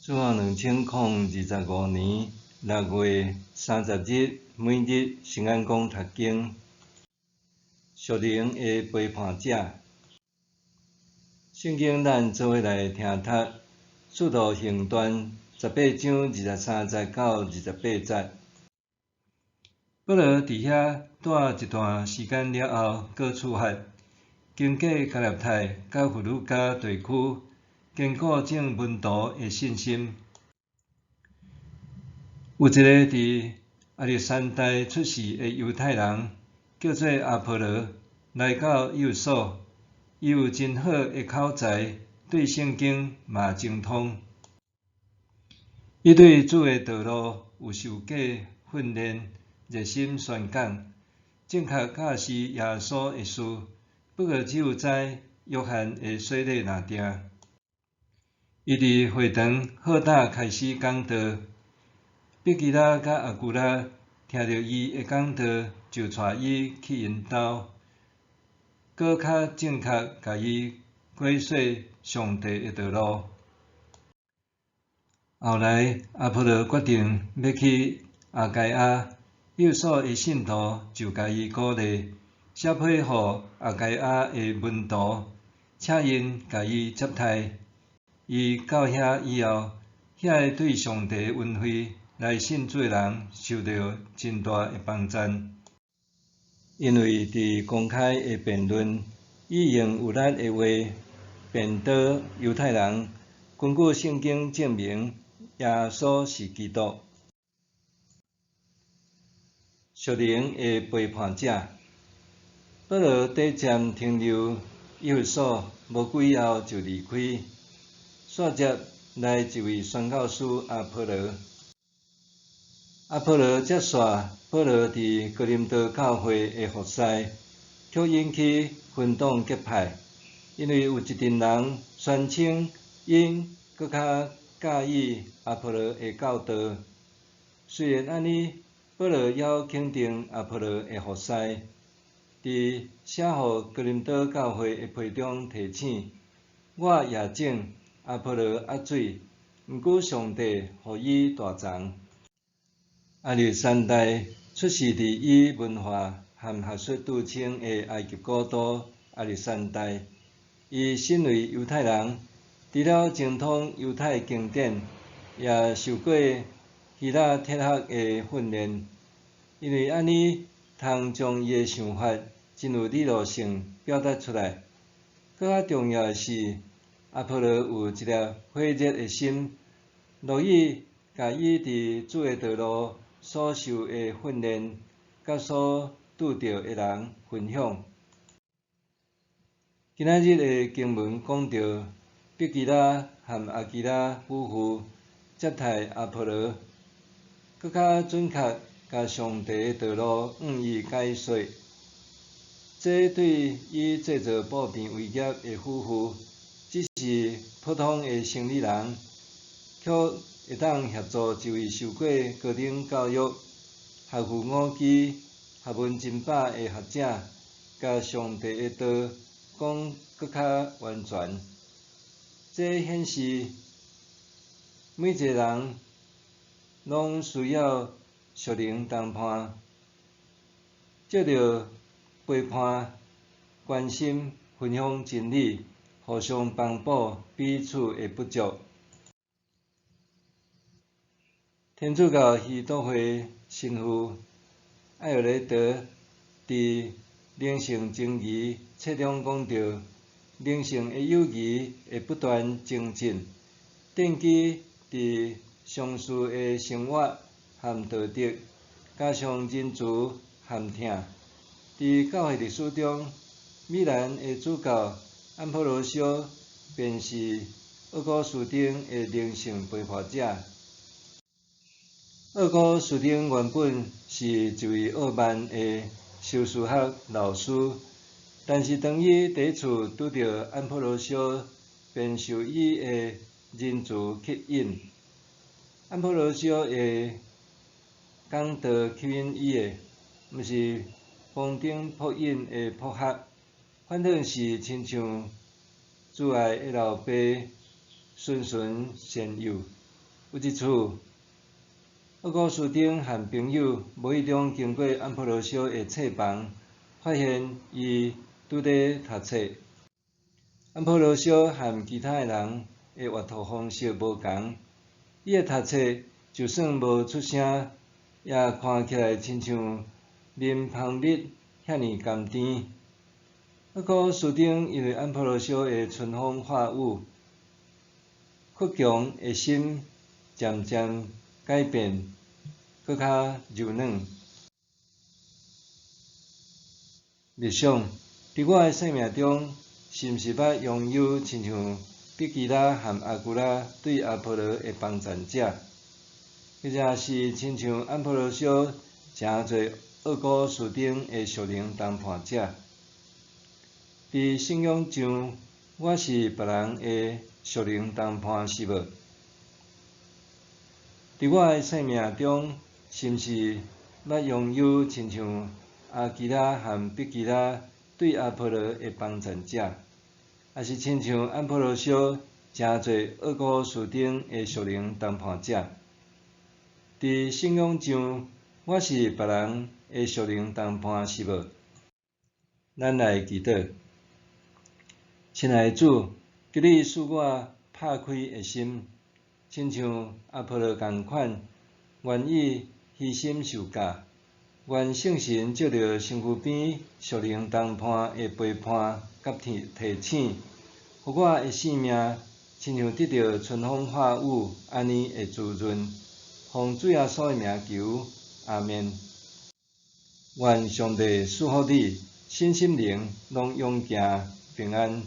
主後2025年6月30日，每日聖安講讀經，屬靈的陪伴者。聖經咱做伙來聽讀《使徒行傳》18章23節到28節。保羅佇遐蹛一段時間了後，閣出發，經過加拉太佮弗呂家地區，堅固眾門徒的信心。有一个佇亞歷山大出世的猶太人，叫做阿波羅，來到以弗所。伊有真好的口才，對聖經嘛精通。伊對主的道路有受過訓練，熱心宣講，正確教示耶穌的事。不過只有知約翰的洗禮爾定。伊佇會堂好膽開始講道。百基拉佮亞居拉聽著伊的講道，就帶伊去𪜶兜，閣較正確共伊解說上帝的道路。後來，阿波羅決定欲去亞該亞，以弗所的信徒就共伊鼓勵，寫批予亞該亞的門徒，請𪜶共伊接待。伊到遐以後，遐个對上帝恩惠來信主的人受著真大的幫贊，因為佇公開的辯論，伊用有力的話辯倒猶太人，根據聖經證明耶穌是基督。屬靈的陪伴者，保羅短暫停留以弗所，無久以後就離開，煞接來一位宣教師阿波羅。阿波羅接續保羅佇哥林多教會的服侍，卻引起分黨結派，因為有一陣人宣稱𪜶閣較佮意阿波羅的教導。雖然按呢，保羅猶肯定阿波羅的服侍，佇寫予哥林多教會的批中提醒：我也種，阿波羅挵水，毋過上帝予伊大長。亞歷山大出世佇以文化和學術著稱的埃及古都亞歷山大。伊身為猶太人，除了精通猶太經典，也受過希臘哲學的訓練。因為按呢，通將伊的想法真有理路性表達出來。閣較重要的是，阿波羅有一粒火熱的心，樂意共伊佇主的道路所受的訓練，佮所拄著的人分享。今仔日的經文講著，百基拉和亞居拉夫婦接待阿波羅，閣較準確共上帝的道路向伊解說。這對以製造布片為業的夫婦，只是普通的生理人，卻會當協助一位受過高等教育、學富五車、學問真飽的學者，共上帝的道講閣較完全。這顯示每一个人攏需要屬靈同伴，藉著陪伴、關心、分享真理，互相幫補彼此的不足。天主教熙篤會神父艾爾雷德佇靈性情誼冊中講著，靈性的友誼會不斷精進，奠基佇相似的生活和道德，加上仁慈和疼。佇教會歷史中，米蘭的主教安珀羅修便是奧古斯丁的靈性陪伴者。奧古斯丁原本是一位傲慢的修辭學老師，但是當伊第一次拄著安珀羅修，便受伊的仁慈吸引。安珀羅修的講道吸引伊的，毋是風頂撲湧的博學，反倒是親像慈愛的老爸，循循善誘。有一次，奥古斯丁和朋友無意中經過安珀羅修的冊房，發現伊拄咧讀冊。安珀羅修和其他的人的閱讀方式無仝，伊的讀冊就算無出聲，也看起來親像啉蜂蜜遐爾甘甜。奧古斯丁因為安珀羅修的春風化雨，倔強的心漸漸改變，閣較柔軟。默想，佇我的生命中，是毋是捌擁有親像彼基拉和阿古拉對阿波羅的幫贊者，或者是親像安珀羅修誠濟奧古斯丁的屬靈同伴者？佇信仰上，我是別人的屬靈同伴是無？佇我的生命中，是毋是捌擁有親像阿基拉和彼基拉對阿波羅的幫贊者，抑是親像安珀羅修誠濟奧古斯丁的屬靈同伴者？佇信仰上，我是別人的屬靈同伴是無？咱來祈禱。親愛的主，求你賜我拍開的心，親像阿波羅仝款，願意虛心受教。願聖神藉著身軀邊屬靈同伴的陪伴佮提醒，予我的生命親像得著春風化雨按呢的滋潤。奉主耶穌的名求，阿們。願上帝賜福你，身心靈攏勇健平安。